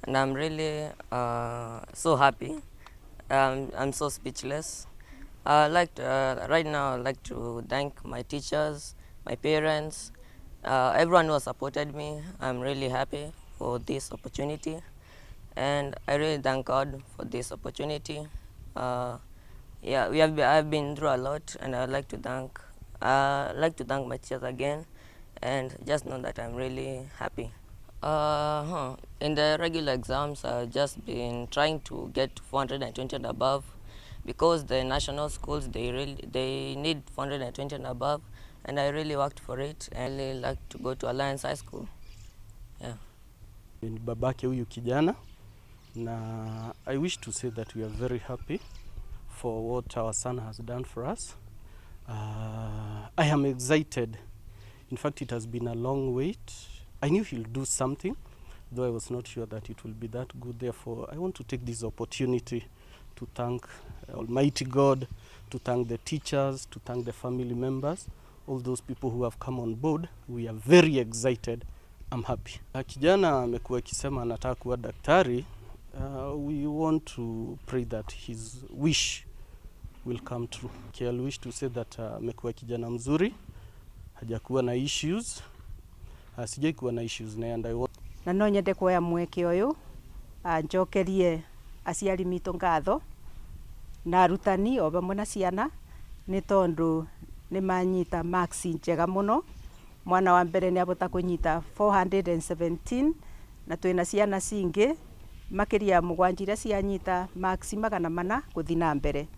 And I'm really so happy. I'm so speechless. Right now, I'd like to thank my teachers, my parents, everyone who has supported me. I'm really happy for this opportunity, and I really thank God for this opportunity. Yeah, I've been through a lot, and I'd like to thank my teachers again, and just know that I'm really happy. In the regular exams, I've just been trying to get 420 and above, because the national schools, they need 420 and above, and I really worked for it. I really like to go to Alliance High School. Yeah. Ni babake huyu kijana, na I wish to say that we are very happy for what our son has done for us. I am excited. In fact, it has been a long wait. I knew he'll do something, though I was not sure that it will be that good. Therefore, I want to take this opportunity to thank Almighty God, to thank the teachers, to thank the family members, all those people who have come on board. We are very excited. I'm happy. Kijana amekuwa akisema anataka kuwa daktari. We want to pray that his wish will come true. Okay, I wish to say that amekuwa kijana mzuri, hajakuwa na issues. Sijai kuwa na issues naye and I want Na no nyende kuoya mweke uyu njokerie aciari mitũ ngatho na arutani o vamwe na ciana nĩ tondu nĩ manyita marks njega mũno. Mwana wa mbere nĩ abota kũnyita 417, na twĩna ciana cingĩ makĩria ya mũgwanja iria cianyita marks 400 gũthi na mbere.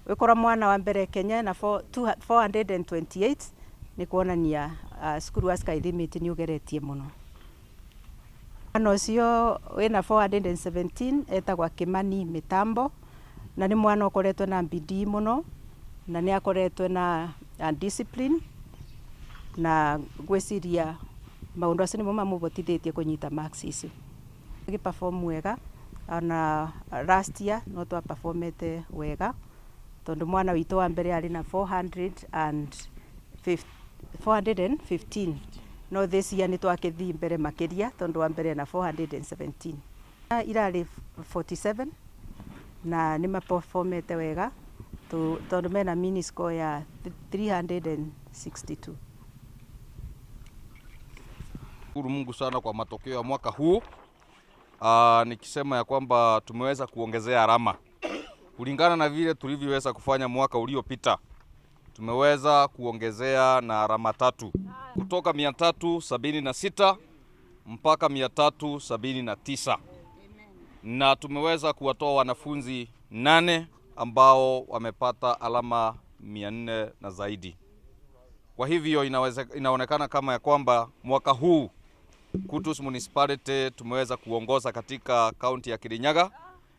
Wĩkora mwana wa mbere Kenya na 428 nĩ kuonania cukuru wa Sky Limit nĩ ũgeretie mũno. Mwana ũcio wĩna 417 etagwa Kimani Mitambo, na nĩ mwana ũkoretwo na bidii mũno na nĩ akoretwo na discipline, na ngwĩciria maũndũ acio nĩmo mamũbotithĩtie kũnyita marks icio. Agĩ perform wega, ona last year no twa performete wega tondu mwana witũ wa mbere arĩ na 415, no this year nĩ twakĩthii mbere makĩria tondu wa mbere na 417, irarĩ 47, na nĩ maperformete wega tondu mena mean score ya 362. Shukuru Mungu sana kwa matokeo ya mwaka huu. Nikisema ya kwamba tumeweza kuongezea alama kulingana na vile tulivyoweza kufanya mwaka uliopita. Tumeweza kuongezea na alama 3 kutoka 376 mpaka 379, na tumeweza kuwatoa wanafunzi 8 ambao wamepata alama 400 na zaidi. Kwa hivyo inaonekana kama ya kwamba mwaka huu Kutus Municipality tumeweza kuongoza katika kaunti ya Kirinyaga.